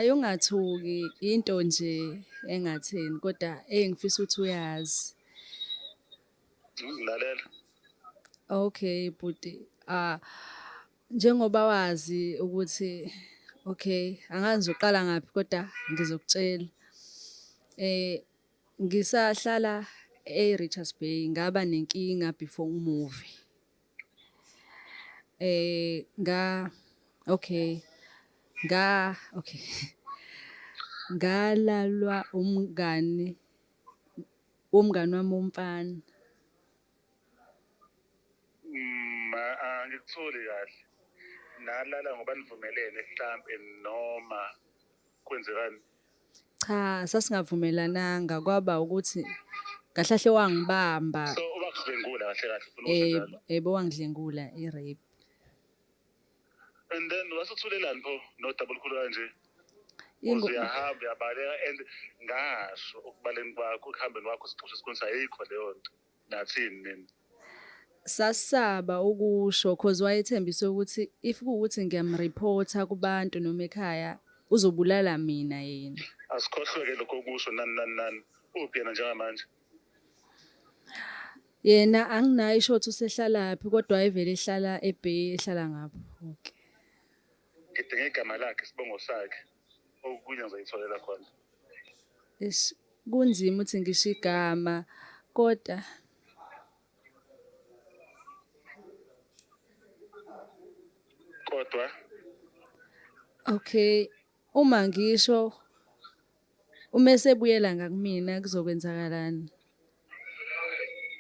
Hhayi ungathuki into nje engatheni kodwa engifisa ukuthi uyazi. Ngilalela. Okay bhuti, ah njengoba wazi ukuthi okay angazi ngizoqala ngaphi kodwa ngizokutshela. Eh ngisahlala e-Richards Bay ngaba nenkinga before ngimuve. Eh nga okay nga okay ngalalwa umngani umngani wami womfana. Angikutholi kahle. Nalala ngoba nivumelene mhlampe noma kwenzekani? Cha, sasingavumelananga kwaba ukuthi kahle kahle wangibamba. So wakudlwengula kahle kahle ufuna ukusho njalo? Yebo, wangidlwengula i-rape. And then wasuthulelani pho nodaba olukhulu kanje? Uze uyahamba uyabaleka and ngasho ukubaleni kwakho ekuhambeni kwakho sixoshe esikoleni ayikho leyo nto. Nathini nina? Sasaba ukusho cause wayethembise ukuthi if kuwukuthi ngiyamreporta kubantu noma ekhaya uzobulala mina yena. Asikhohlwe-ke lokho okusho nani nani nani. Uphi yena njengamanje? Yena anginayo isho ukuthi usehlalaphi kodwa wayevele ehlala eBay ehlala ngapho. Okay. Ngidinga igama lakhe, isibongo sakhe. Okunye ngizoyitholela khona. Eish kunzima ukuthi ngisho igama kodwa Kodwa okay uma ngisho uma esebuyela ngakumina kuzokwenzakalani?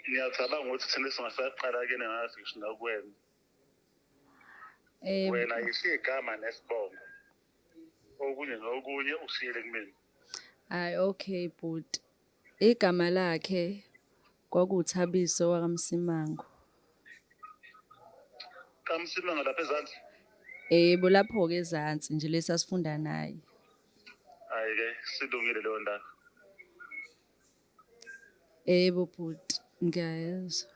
Ngiyacabanga ukuthi thina singasaqala kuyena ngazi ngisho nakuwena. Wena yisho igama nesibongo. Okunye nokunye ushiyele kumina. Hayi okay bhuti. Igama lakhe kwakuwuThabiso wakaMsimango. KaMsimango lapha ezansi? Yebo lapho-ke ezansi nje le sasifunda naye. Hhayi-ke silungile leyo ndaba. Yebo bhuti ngiyayezwa.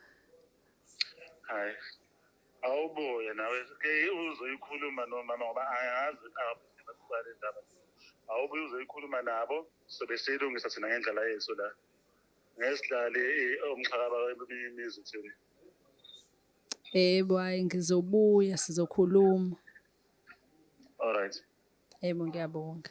Hhayi Awubuye nawe ke uzoyikhuluma nomama ngoba angazi le ndaba. Awubuye uzoyikhuluma nabo sobe siyilungisa thina ngendlela yethu la. Ngeke sidlale umxhakaba kweminye imizi thina. Yebo, hhayi ngizobuya sizokhuluma. All right. Yebo, ngiyabonga.